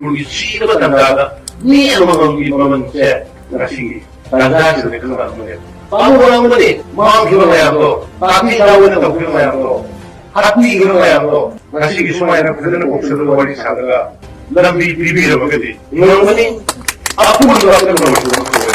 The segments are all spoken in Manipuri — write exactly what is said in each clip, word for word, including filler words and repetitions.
ꯃꯅꯤꯄꯨꯔꯒꯤ ꯁꯤꯔꯕ ꯇꯥꯟꯖꯥꯗ ꯃꯤ ꯑꯃꯃꯝꯒꯤ ꯃꯃꯜꯁꯦ ꯉꯁꯤꯒꯤ ꯇꯥꯟꯖꯥꯁꯤꯗ ꯈꯪꯂꯛꯄꯅꯦ꯫ ꯄꯥꯝꯃꯨꯕ ꯉꯝꯒꯅꯤ ꯃꯥꯡꯈꯤꯕ ꯃꯌꯥꯝꯗꯣ, ꯄꯥꯔꯇꯤ ꯌꯥꯎꯅ ꯇꯧꯈꯤꯕ ꯃꯌꯥꯝꯗꯣ, ꯍꯥꯠꯄꯤꯈꯤꯕ ꯃꯌꯥꯝꯗꯣ, ꯉꯁꯤꯒꯤ ꯁꯨꯃꯥꯏꯅ ꯐꯖꯅ ꯀꯣꯛꯁꯜꯂꯒ ꯋꯥꯔꯤ ꯁꯥꯔꯒ ꯂꯝꯕꯤ ꯄꯤꯕꯤꯔꯝꯃꯒꯗꯤ ꯉꯝꯒꯅꯤ꯫ ꯑꯄꯨꯟꯕ ꯑꯀꯟꯕ ꯃꯅꯤꯄꯨꯔ꯫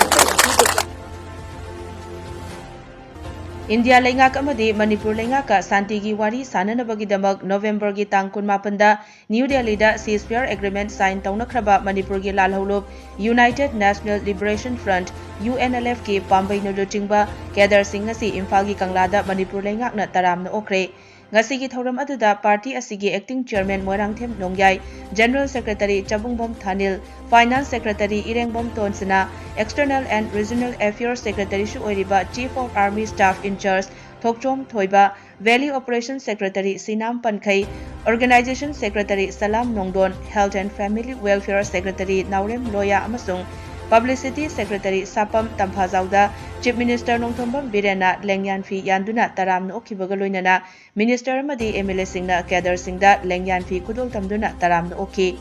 ꯏꯟꯗꯤꯌꯥ ꯂꯩꯉꯥꯛ ꯑꯃꯗꯤ ꯃꯅꯤꯄꯨꯔ ꯂꯩꯉꯥꯛꯀ ꯁꯥꯟꯇꯤꯒꯤ ꯋꯥꯔꯤ ꯁꯥꯅꯅꯕꯒꯤꯗꯃꯛ ꯅꯣꯕꯦꯝꯕꯔꯒꯤ ꯇꯥꯡ ꯀꯨꯟꯃꯥꯄꯟꯗ ꯅ꯭ꯌꯨ ꯗꯦꯜꯂꯤꯗ ceasefire agreement sign ꯇꯧꯅꯈ꯭ꯔꯕ ꯃꯅꯤꯄꯨꯔꯒꯤ ꯂꯥꯜꯍꯧꯂꯨꯞ United National Liberation Front, UNLF ꯀꯤ ꯄꯥꯝꯕꯩꯅ ꯂꯨꯆꯤꯡꯕ cadre ꯁꯤꯡ ꯑꯁꯤ ꯏꯝꯐꯥꯜꯒꯤ ꯀꯪꯂꯥꯗ ꯃꯅꯤꯄꯨꯔ ꯂꯩꯉꯥꯛꯅ ꯇꯔꯥꯝꯅ ꯑꯣꯛꯈ꯭ꯔꯦ꯫ ꯉꯁꯤꯒꯤ ꯊꯧꯔꯝ ꯑꯗꯨꯗ ꯄꯥꯔꯇꯤ ꯑꯁꯤꯒꯤ acting chairman Moirangthem ꯅꯣꯡꯌꯥꯏ, general secretary ꯆꯕꯨꯡꯕꯝ ꯊꯥꯅꯤꯜ, finance secretary ꯏꯔꯦꯡꯕꯝ ꯇꯣꯟꯁꯅꯥ, external and regional affairs secretary ꯁꯨ ꯑꯣꯏꯔꯤꯕ chief of army staff in charge ꯊꯣꯛꯆꯣꯝ ꯊꯣꯏꯕ, valley operation secretary ꯁꯤꯅꯥꯝ ꯄꯟꯈꯩ, organization secretary Salam ꯅꯣꯡꯗꯣꯟ, health and family welfare secretary ꯅꯥꯎꯔꯦꯝ ꯂꯣꯌꯥ ꯑꯃꯁꯨꯡ publicity secretary ꯁꯥꯄꯝ ꯇꯝꯐꯥꯖꯥꯎꯗ chief minister Nongthombam ꯕꯤꯔꯦꯟꯅ ꯂꯦꯡꯌꯥꯟ ꯐꯤ ꯌꯥꯟꯗꯨꯅ ꯇꯔꯥꯝꯅ ꯑꯣꯛꯈꯤꯕꯒ ꯂꯣꯏꯅꯅ minister ꯑꯃꯗꯤ MLA ꯁꯤꯡꯅ cadre ꯁꯤꯡꯗ ꯂꯦꯡꯌꯥꯟ ꯐꯤ ꯈꯨꯗꯣꯜ ꯇꯝꯗꯨꯅ ꯇꯔꯥꯝꯅ ꯑꯣꯛꯈꯤ꯫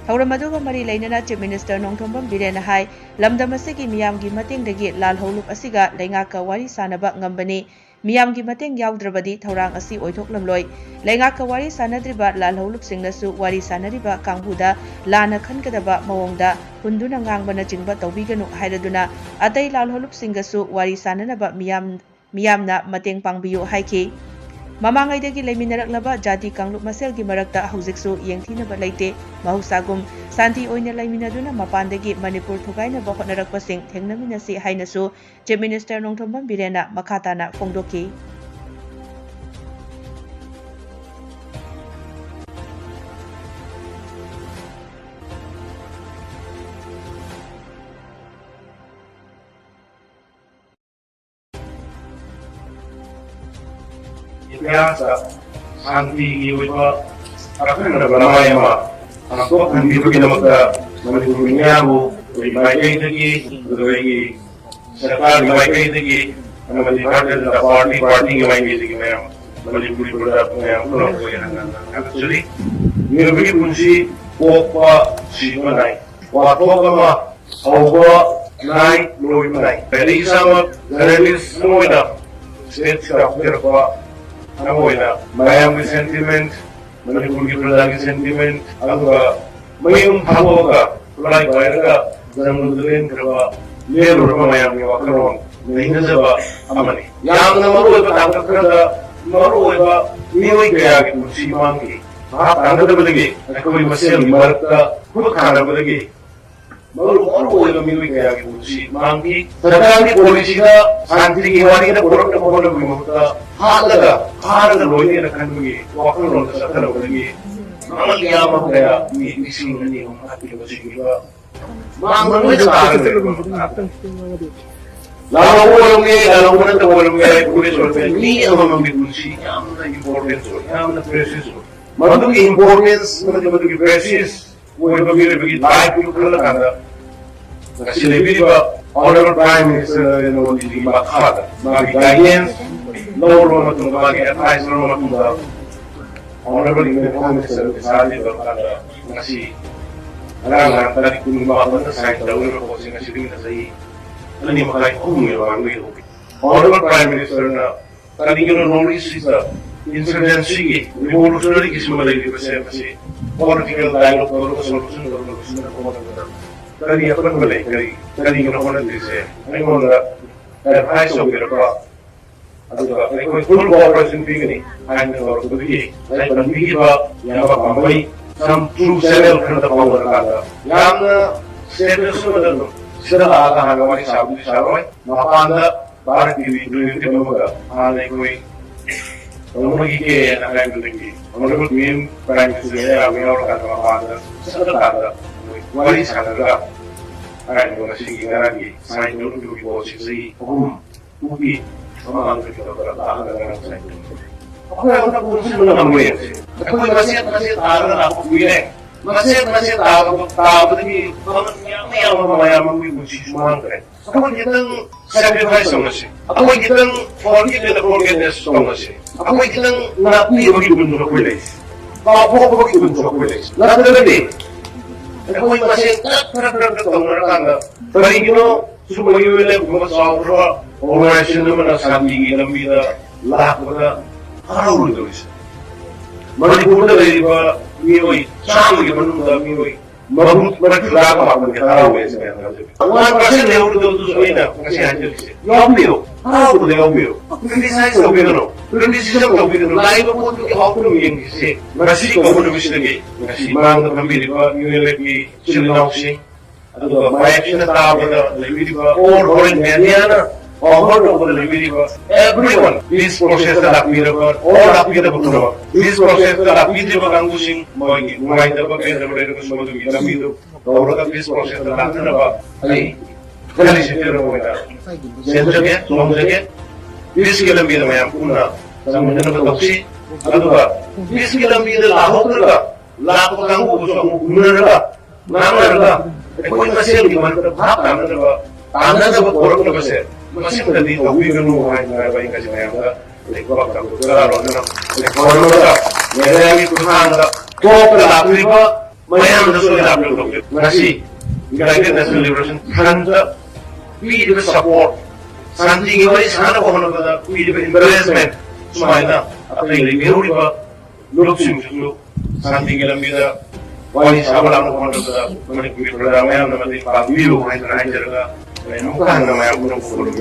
ꯊꯧꯔꯝ ꯑꯗꯨꯒ ꯃꯔꯤ ꯂꯩꯅꯅ chief minister ꯅꯣꯡꯊꯣꯝꯕꯝ ꯕꯤꯔꯦꯟꯅ ꯍꯥꯏ, ꯂꯝꯗꯝ ꯑꯁꯤꯒꯤ ꯃꯤꯌꯥꯝꯒꯤ ꯃꯇꯦꯡꯗꯒꯤ ꯂꯥꯜꯍꯧꯂꯨꯞ ꯑꯁꯤꯒ ꯂꯩꯉꯥꯛꯀ ꯋꯥꯔꯤ ꯁꯥꯅꯕ ꯉꯝꯕꯅꯤ꯫ ꯃꯤꯌꯥꯝꯒꯤ ꯃꯇꯦꯡ ꯌꯥꯎꯗ꯭ꯔꯕꯗꯤ ꯊꯧꯔꯥꯡ ꯑꯁꯤ ꯑꯣꯏꯊꯣꯛꯂꯝꯂꯣꯏ꯫ ꯂꯩꯉꯥꯛꯀ ꯋꯥꯔꯤ ꯁꯥꯅꯗ꯭ꯔꯤꯕ ꯂꯥꯜꯍꯧꯂꯨꯞꯁꯤꯡꯅꯁꯨ ꯋꯥꯔꯤ ꯁꯥꯅꯔꯤꯕ ꯀꯥꯡꯕꯨꯗ ꯂꯥꯟꯅ ꯈꯟꯒꯗꯕ ꯃꯑꯣꯡꯗ ꯍꯨꯟꯗꯨꯅ ꯉꯥꯡꯕꯅꯆꯤꯡꯕ ꯇꯧꯕꯤꯒꯅꯨ ꯍꯥꯏꯔꯗꯨꯅ ꯑꯇꯩ ꯂꯥꯜꯍꯧꯂꯨꯞꯁꯤꯡꯒꯁꯨ ꯋꯥꯔꯤ ꯁꯥꯅꯅꯕ ꯃꯤꯌꯥꯝ ꯃꯤꯌꯥꯝꯅ ꯃꯇꯦꯡ ꯄꯥꯡꯕꯤꯌꯨ ꯍꯥꯏꯈꯤ꯫ ꯃꯃꯥꯡꯉꯩꯗꯒꯤ ꯂꯩꯃꯤꯟꯅꯔꯛꯂꯕ ꯖꯥꯇꯤ ꯀꯥꯡꯂꯨꯞ ꯃꯁꯦꯜꯒꯤ ꯃꯔꯛꯇ ꯍꯧꯖꯤꯛꯁꯨ ꯌꯦꯡꯊꯤꯅꯕ ꯂꯩꯇꯦ꯫ ꯃꯍꯧꯁꯥꯒꯨꯝ ꯁꯥꯟꯇꯤ ꯑꯣꯏꯅ ꯂꯩꯃꯤꯟꯅꯗꯨꯅ ꯃꯄꯥꯟꯗꯒꯤ ꯃꯅꯤꯄꯨꯔ ꯊꯨꯒꯥꯏꯅꯕ ꯍꯣꯠꯅꯔꯛꯄꯁꯤꯡ ꯊꯦꯡꯅꯃꯤꯟꯅꯁꯤ ꯍꯥꯏꯅꯁꯨ chief minister ꯅꯣꯡꯊꯣꯝꯕꯝ ꯕꯤꯔꯦꯟꯅ ꯃꯈꯥ ꯇꯥꯅ ꯐꯣꯡꯗꯣꯛꯈꯤ꯫ ꯏꯇꯤꯍꯥꯁꯇ ꯁꯥꯟꯇꯤꯒꯤ ꯑꯣꯏꯕ ꯑꯈꯟꯅꯕ ꯃꯥꯏ ꯑꯃ ꯉꯥꯛꯊꯣꯛꯍꯟꯕꯤꯕꯒꯤꯗꯃꯛꯇ ꯃꯅꯤꯄꯨꯔꯒꯤ ꯃꯤꯌꯥꯝꯕꯨ ꯑꯩꯈꯣꯏ ꯃꯥꯏꯀꯩꯗꯒꯤ, ꯑꯗꯨꯒ ꯑꯩꯒꯤ ꯁꯔꯀꯥꯔꯒꯤ ꯃꯥꯏꯀꯩꯗꯒꯤ ꯑꯃꯗꯤ ꯚꯥꯔꯇꯤꯌ ꯖꯅꯇꯥ ꯄꯥꯔꯇꯤ, ꯄꯥꯔꯇꯤꯒꯤ ꯃꯥꯏꯀꯩꯗꯒꯤ ꯃꯌꯥꯝ ꯃꯅꯤꯄꯨꯔꯤ ꯄ꯭ꯔꯖꯥ ꯃꯌꯥꯝ ꯄꯨꯝꯅꯃꯛꯄꯨ ꯑꯩꯅ ꯊꯥꯒꯠꯆꯔꯤ꯫ ꯃꯤꯑꯣꯏꯕꯒꯤ ꯄꯨꯟꯁꯤ ꯄꯣꯛꯄ ꯁꯤꯕ ꯅꯥꯏ, ꯋꯥꯊꯣꯛ ꯑꯃ ꯍꯧꯕ ꯅꯥꯏ, ꯂꯣꯏꯕ ꯅꯥꯏ꯫ ꯑꯩ ꯏꯁꯥꯃꯛ ꯖꯔꯅꯦꯂꯤꯁ ꯑꯃ ꯑꯣꯏꯅ ꯁ꯭ꯇꯦꯠꯁꯤꯗ ꯍꯧꯖꯔꯛꯄ ꯑꯃ ꯑꯣꯏꯅ ꯃꯌꯥꯝꯒꯤ ꯁꯦꯟꯇꯤꯃꯦꯟ, ꯃꯅꯤꯄꯨꯔꯒꯤ ꯄ꯭ꯔꯖꯥꯒꯤ ꯁꯦꯟꯇꯤꯃꯦꯟ, ꯑꯗꯨꯒ ꯃꯌꯨꯝ ꯊꯥꯗꯣꯛꯑꯒ ꯈꯨꯠꯂꯥꯏ ꯄꯥꯏꯔꯒ ꯖꯪꯒꯜꯗ ꯂꯦꯟꯈ꯭ꯔꯕ, ꯂꯦꯜꯂꯨꯔꯕ ꯃꯌꯥꯝꯒꯤ ꯋꯥꯈꯜꯂꯣꯟ ꯅꯩꯅꯖꯕ ꯑꯃꯅꯤ꯫ ꯌꯥꯝꯅ ꯃꯔꯨꯑꯣꯏꯕ ꯇꯥꯡꯀꯛ ꯈꯔꯗ ꯃꯔꯨꯑꯣꯏꯕ ꯃꯤꯑꯣꯏ ꯀꯌꯥꯒꯤ ꯄꯨꯟꯁꯤ ꯃꯥꯡꯈꯤ꯫ ꯚꯥꯞ ꯇꯥꯅꯗꯕꯗꯒꯤ ꯑꯩꯈꯣꯏ ꯃꯁꯦꯜꯒꯤ ꯃꯔꯛꯇ ꯈꯨꯠ ꯊꯥꯅꯕꯗꯒꯤ ꯃꯔꯨ ꯃꯔꯨ ꯑꯣꯏꯕ ꯃꯤꯑꯣꯏ ꯀꯌꯥꯒꯤ ꯄꯨꯟꯁꯤ ꯃꯥꯡꯈꯤ꯫ ꯁꯔꯀꯥꯔꯒꯤ ꯄꯣꯂꯤꯁꯤꯗ ꯁꯥꯟꯇꯤꯒꯤ ꯋꯥꯔꯤꯗ ꯄꯨꯔꯛꯅꯕ ꯍꯣꯠꯅꯕꯒꯤ ꯃꯍꯨꯠꯇ ꯍꯥꯠꯂꯒ ꯐꯥꯔꯒ ꯂꯣꯏꯔꯦꯅ ꯈꯟꯕꯒꯤ ꯋꯥꯈꯜꯂꯣꯟꯗ ꯆꯠꯊꯔꯛꯄꯗꯒꯤ ꯃꯃꯜ ꯌꯥꯝꯕ ꯀꯌꯥ ꯃꯤ ꯂꯤꯁꯤꯡ ꯑꯅꯤ ꯑꯍꯨꯝ ꯍꯥꯠꯈꯤꯕ ꯁꯤꯈꯤꯕ ꯃꯥꯡꯕ ꯂꯣꯏꯅ ꯇꯥꯔꯒ ꯂꯩꯔꯕ ꯃꯇꯥꯡ꯫ ꯂꯥꯜꯍꯧꯕ ꯑꯣꯏꯔꯝꯒꯦ, ꯂꯥꯜꯍꯧꯕ ꯅꯠꯇꯕ ꯑꯣꯏꯔꯝꯒꯦ, ꯄꯨꯂꯤꯁ ꯑꯣꯏꯔꯝꯒꯦ, ꯃꯤ ꯑꯃꯃꯝꯒꯤ ꯄꯨꯟꯁꯤ ꯌꯥꯝꯅ ꯏꯝꯄꯣꯔꯇꯦꯟꯁ ꯑꯣꯏ, ꯌꯥꯝꯅ ꯄ꯭ꯔꯦꯁꯤꯌꯁ ꯑꯣꯏ꯫ ꯃꯗꯨꯒꯤ ꯏꯝꯄꯣꯔꯇꯦꯟꯁ ꯑꯃꯗꯤ ꯃꯗꯨꯒꯤ ꯄ꯭ꯔꯦꯁꯤꯌꯁ ꯑꯣꯏꯕ ꯃꯤꯑꯣꯏꯕꯒꯤ ꯂꯥꯏꯐꯇꯨ ꯈꯜꯂꯀꯥꯟꯗ ꯉꯁꯤ ꯂꯩꯕꯤꯔꯤꯕ ꯑꯣꯅꯔꯦꯕꯜ ꯄ꯭ꯔꯥꯏꯝ ꯃꯤꯅꯤꯁꯇꯔ ꯅꯔꯦꯟꯗ꯭ꯔ ꯃꯣꯗꯤꯒꯤ ꯃꯈꯥꯗ ꯃꯥꯒꯤ ꯒꯥꯏꯗꯦꯟꯁ ꯂꯧꯔꯕ ꯃꯇꯨꯡꯗ, ꯃꯥꯒꯤ ꯑꯦꯗꯚꯥꯏꯁ ꯂꯧꯔꯕ ꯃꯇꯨꯡꯗ, ꯑꯣꯅꯔꯦꯕꯜ ꯏꯟꯗꯤꯌꯟ ꯍꯣꯝ ꯃꯤꯅꯤꯁꯇꯔ ꯏꯁꯥꯗꯤ ꯇꯧꯔꯀꯥꯟꯗ ꯉꯁꯤ ꯉꯔꯥꯡ ꯅꯍꯥꯟ ꯇꯥꯔꯤꯛ ꯀꯨꯟꯒꯤ ꯃꯥꯄꯟꯗ ꯁꯥꯏꯟ ꯇꯧꯔꯤꯕ ꯄꯣꯠꯁꯤ ꯉꯁꯤꯗꯒꯤꯅ ꯆꯍꯤ ꯑꯅꯤ ꯃꯈꯥꯏ ꯑꯍꯨꯝꯒꯤ ꯃꯃꯥꯡꯗꯒꯤ ꯍꯧꯈꯤ꯫ ꯑꯣꯅꯔꯦꯕꯜ ꯄ꯭ꯔꯥꯏꯝ ꯃꯤꯅꯤꯁꯇꯔꯅ ꯀꯔꯤꯒꯤꯅꯣ ꯅꯣꯔꯠ ꯏꯁꯁꯤꯗ ꯏꯟꯁꯔꯖꯦꯟꯁꯤꯒꯤ, ꯔꯤꯚꯣꯂꯨꯁꯅꯔꯤ ꯀꯤꯁꯝ ꯑꯃ ꯂꯩꯔꯤꯕꯁꯦ, ꯃꯁꯤ ꯄꯣꯂꯤꯇꯤꯀꯦꯜ ꯗꯥꯏꯂꯣꯒ ꯇꯧꯔꯒ ꯁꯣꯂꯨꯁꯟ ꯇꯧꯔꯒ ꯂꯣꯏꯁꯤꯟꯅꯕ ꯍꯣꯠꯅꯕꯗ ꯀꯔꯤ ꯑꯄꯟꯕ ꯂꯩ, ꯀꯔꯤ, ꯀꯔꯤꯒꯤꯅꯣ ꯍꯣꯠꯅꯗ꯭ꯔꯤꯁꯦ? ꯑꯩꯉꯣꯟꯗ ꯑꯦꯗꯚꯥꯏꯁ ꯇꯧꯕꯤꯔꯛꯄ, ꯑꯗꯨꯒ ꯑꯩꯈꯣꯏ ꯐꯨꯜ ꯀꯣꯑꯣꯄꯔꯦꯁꯟ ꯄꯤꯒꯅꯤ ꯍꯥꯏꯅ ꯇꯧꯔꯛꯄꯗꯒꯤ ꯉꯁꯥꯏ ꯄꯟꯕꯤꯈꯤꯕ ꯏꯌꯥꯝꯕ ꯄꯥꯝꯕꯩ ꯁꯝ ꯇ꯭ꯔꯨ ꯆꯦꯅꯦꯜ ꯈꯔꯗ ꯐꯥꯎꯅꯔꯀꯥꯟꯗ ꯌꯥꯝꯅ ꯁ꯭ꯇꯦꯇꯁ ꯑꯃꯗ ꯑꯗꯨꯝ ꯁꯤꯗ ꯂꯥꯛꯑꯒ ꯍꯥꯟꯅ ꯋꯥꯔꯤ ꯁꯥꯕꯗꯤ ꯁꯥꯔꯣꯏ, ꯃꯄꯥꯟꯗ ꯚꯥꯔꯠꯀꯤ ꯔꯤꯄ꯭ꯔꯦꯖꯦꯟꯇꯦꯇꯤꯚ ꯑꯃꯒ ꯍꯥꯟꯅ ꯑꯩꯈꯣꯏ ꯇꯧꯅꯈꯤꯒꯦꯅ ꯍꯥꯏꯕꯗꯒꯤ honourable P M prime minister ꯃꯌꯥꯝ ꯌꯥꯎꯔꯀꯥꯟꯗ ꯃꯄꯥꯟꯗ ꯆꯠꯂꯀꯥꯟꯗ ꯑꯩꯈꯣꯏ ꯋꯥꯔꯤ ꯁꯥꯟꯅꯔꯒ ꯍꯥꯏꯔꯤꯕ ꯉꯁꯤꯒꯤ ꯉꯔꯥꯡꯒꯤ ꯁꯥꯏꯟ ꯇꯧꯔꯛꯈꯤꯕ ꯔꯤꯄꯣꯔꯠꯁꯤ ꯆꯍꯤ ꯑꯍꯨꯝ ꯃꯨꯛꯀꯤ ꯃꯃꯥꯡꯗꯒꯤ ꯇꯧꯔꯒ ꯂꯥꯛꯑꯒ ꯉꯔꯥꯡ ꯁꯥꯏꯟ ꯇꯧꯔꯛꯈꯤꯕ꯫ ꯑꯩꯈꯣꯏ ꯑꯃꯨꯛ ꯄꯨꯟꯁꯤꯟꯕ ꯉꯝꯂꯣꯏ꯫ ꯑꯩꯈꯣꯏ ꯃꯁꯦꯟ ꯃꯁꯦꯟ ꯇꯥꯔꯒ ꯂꯥꯛꯄ ꯀꯨꯏꯔꯦ꯫ ꯃꯁꯦꯟ ꯃꯁꯦꯟ ꯇꯥꯕ, ꯇꯥꯕꯗꯒꯤ ꯃꯃꯜ ꯌꯥꯝꯅ ꯌꯥꯝꯕ ꯃꯌꯥꯝ ꯑꯃꯒꯤ ꯄꯨꯟꯁꯤꯁꯨ ꯃꯥꯡꯈ꯭ꯔꯦ꯫ ꯑꯩꯈꯣꯏ ꯈꯤꯇꯪ ꯁꯦꯀ꯭ꯔꯤꯐꯥꯏꯁ ꯇꯧꯅꯁꯤ, ꯑꯩꯈꯣꯏ ꯈꯤꯇꯪ ꯐꯣꯔꯒꯤꯞ ꯑꯦꯟ ꯐꯣꯔꯒꯦꯠꯅꯦꯁ ꯇꯧꯅꯁꯤ, ꯑꯩꯈꯣꯏ ꯈꯤꯇꯪ ꯉꯥꯛꯄꯤꯕꯒꯤ ꯒꯨꯟꯗꯣ ꯑꯩꯈꯣꯏ ꯂꯩꯁꯤ꯫ ꯄꯥꯎ ꯐꯥꯎꯕꯒꯤ ꯈꯨꯗꯣꯡꯊꯤꯕ ꯑꯩꯈꯣꯏ ꯂꯩ꯫ ꯅꯠꯇ꯭ꯔꯒꯗꯤ ꯑꯩꯈꯣꯏ ꯃꯁꯦꯟ ꯈꯔ ꯈꯔ ꯈꯔ ꯈꯔ ꯇꯧꯅꯔꯀꯥꯟꯗ ꯀꯔꯤꯒꯤꯅꯣ ꯁꯨꯝꯕ ꯌꯨ ꯑꯦꯜ ꯑꯦꯐ ꯀꯨꯝꯕ ꯆꯥꯎꯈ꯭ꯔꯕ ꯑꯣꯔꯒꯅꯥꯏꯖꯦꯁꯟ ꯑꯃꯅ ꯁꯥꯟꯇꯤꯒꯤ ꯂꯝꯕꯤꯗ ꯂꯥꯛꯄꯗ ꯍꯔꯥꯎꯔꯣꯏꯗꯧꯔꯤꯁꯦ? ꯃꯅꯤꯄꯨꯔꯗ ꯂꯩꯔꯤꯕ ꯃꯤꯑꯣꯏ ꯆꯥꯝꯃꯒꯤ ꯃꯅꯨꯡꯗ ꯃꯤꯑꯣꯏ ꯃꯔꯐꯨ ꯃꯔꯤꯐꯨꯇꯔꯥꯒ ꯃꯥꯄꯟꯒꯤ ꯍꯔꯥꯎꯋꯦ ꯍꯥꯏꯁꯦ ꯃꯌꯥꯝ ꯍꯥꯏꯖꯒꯦ꯫ ꯋꯥꯟ ꯄꯥꯔꯁꯦꯟ ꯌꯧꯔꯨꯗꯕꯗꯨꯁꯨ ꯑꯩꯅ ꯉꯁꯤ ꯍꯥꯏꯖꯔꯤꯁꯦ, ꯌꯥꯎꯕꯤꯌꯨ, ꯍꯔꯥꯎꯕꯗ ꯌꯥꯎꯕꯤꯌꯨ꯫ ꯀ꯭ꯔꯤꯇꯤꯁꯥꯏꯖ ꯇꯧꯕꯤꯒꯅꯨ, ꯀ꯭ꯔꯤꯇꯤꯁꯤꯖꯝ ꯇꯧꯕꯤꯒꯅꯨ꯫ ꯂꯥꯛꯏꯕ ꯄꯣꯠꯇꯨꯒꯤ ꯑꯥꯎꯠꯀꯝ ꯌꯦꯡꯁꯤꯁꯦ꯫ ꯉꯁꯤ ꯀꯧꯕ ꯅꯨꯃꯤꯠꯁꯤꯗꯒꯤ ꯉꯁꯤ ꯃꯥꯡꯗ ꯐꯝꯕꯤꯔꯤꯕ ꯌꯨ ꯑꯦꯜ ꯑꯦꯐꯀꯤ ꯏꯆꯤꯜ ꯏꯅꯥꯎꯁꯤꯡ, ꯑꯗꯨꯒ ꯃꯥꯌꯦꯞꯁꯤꯅ ꯇꯥꯕꯗ ꯂꯩꯕꯤꯔꯤꯕ, ꯑꯣꯜ ꯍꯣꯔꯦꯟ ꯃꯦꯗꯤꯌꯥꯅ ꯄꯥꯎꯍꯧꯔ ꯇꯧꯕꯗ ꯂꯩꯕꯤꯔꯤꯕ, everyone, ꯄꯤꯁ ꯄ꯭ꯔꯣꯁꯦꯁꯇ ꯂꯥꯛꯄꯤꯔꯕ ꯑꯣꯔ ꯂꯥꯛꯄꯤꯗꯕ ꯄꯨꯝꯅꯃꯛ, ꯄꯤꯁ ꯄ꯭ꯔꯣꯁꯦꯁꯇ ꯂꯥꯛꯄꯤꯗ꯭ꯔꯤꯕ ꯀꯥꯡꯕꯨꯁꯤꯡ, ꯃꯣꯏꯒꯤ ꯅꯨꯡꯉꯥꯏꯇꯕ ꯄꯦꯟꯗꯕ ꯂꯩꯔꯒꯁꯨ ꯃꯗꯨꯒꯤ ꯂꯝꯕꯤꯗꯨ ꯇꯧꯔꯒ ꯄꯤꯁ ꯄ꯭ꯔꯣꯁꯦꯁꯇ ꯂꯥꯛꯅꯅꯕ ꯑꯩ ꯈꯜꯂꯤꯁꯦ ꯐꯦꯗꯔꯦꯜ ꯑꯣꯏꯅ ꯆꯦꯟꯖꯒꯦ, ꯆꯣꯡꯖꯒꯦ꯫ ꯄꯤꯁꯀꯤ ꯂꯝꯕꯤꯗ ꯃꯌꯥꯝ ꯄꯨꯟꯅ ꯆꯪꯃꯤꯟꯅꯅꯕ ꯇꯧꯁꯤ꯫ ꯑꯗꯨꯒ ꯄꯤꯁꯀꯤ ꯂꯝꯕꯤꯗ ꯂꯥꯛꯍꯧꯗ꯭ꯔꯒ ꯂꯥꯛꯄ ꯀꯥꯡꯕꯨꯕꯨꯁꯨ ꯑꯃꯨꯛ ꯎꯅꯔꯒ ꯉꯥꯡꯅꯔꯒ ꯑꯩꯈꯣꯏ ꯃꯁꯦꯜꯒꯤ ꯃꯔꯛꯇ ꯚꯥꯞ ꯇꯥꯅꯗꯕ, ꯇꯥꯅꯗꯕ ꯄꯣꯔꯛꯅꯕꯁꯦ ꯃꯁꯤꯃꯗꯤ ꯇꯧꯕꯤꯒꯅꯨ ꯍꯥꯏꯅ ꯍꯥꯏꯕ ꯑꯩ ꯉꯁꯤ ꯃꯌꯥꯝꯗ ꯂꯩꯕꯥꯛ ꯇꯝꯕ ꯈꯣꯏꯗꯥꯔꯣꯗꯅ ꯂꯩꯈꯣꯟ ꯑꯃꯗ ꯃꯦꯗꯤꯌꯥꯒꯤ ꯈꯨꯠꯊꯥꯡꯗ ꯇꯣꯞꯇ ꯂꯥꯛꯂꯤꯕ ꯃꯌꯥꯝꯗꯁꯨ ꯑꯩ ꯑꯥꯄꯤꯜ ꯇꯧꯖꯩ꯫ ꯉꯁꯤ ꯌꯨꯅꯥꯏꯇꯦꯗ ꯅꯦꯁꯅꯦꯜ ꯂꯤꯕꯔꯦꯁꯟ ꯐ꯭ꯔꯟꯠꯇ ꯄꯤꯔꯤꯕ ꯁꯄꯣꯔꯠ, ꯁꯥꯟꯇꯤꯒꯤ ꯋꯥꯔꯤ ꯁꯥꯟꯅꯕ ꯍꯣꯠꯅꯕꯗ ꯄꯤꯔꯤꯕ ꯏꯟꯀꯔꯦꯖꯃꯦꯟ, ꯁꯨꯃꯥꯏꯅ ꯑꯇꯩ ꯂꯩꯃꯤꯟꯅꯔꯤꯕ ꯂꯨꯞꯁꯤꯡꯁꯤꯁꯨ ꯁꯥꯟꯇꯤꯒꯤ ꯂꯝꯕꯤꯗ ꯋꯥꯔꯤ ꯁꯥꯕ ꯂꯥꯛꯅꯕ ꯍꯣꯠꯅꯕꯗ ꯃꯅꯤꯄꯨꯔꯒꯤ ꯄ꯭ꯔꯖꯥ ꯃꯌꯥꯝꯅ ꯃꯇꯦꯡ ꯄꯥꯡꯕꯤꯌꯨ ꯍꯥꯏꯗꯨꯅ ꯍꯥꯏꯖꯔꯒ ꯑꯩ ꯑꯃꯨꯛꯀ ꯍꯟꯅ ꯃꯌꯥꯝ ꯄꯨꯝꯅꯃꯛꯄꯨ ꯈꯨꯔꯨꯝꯖꯔꯤ꯫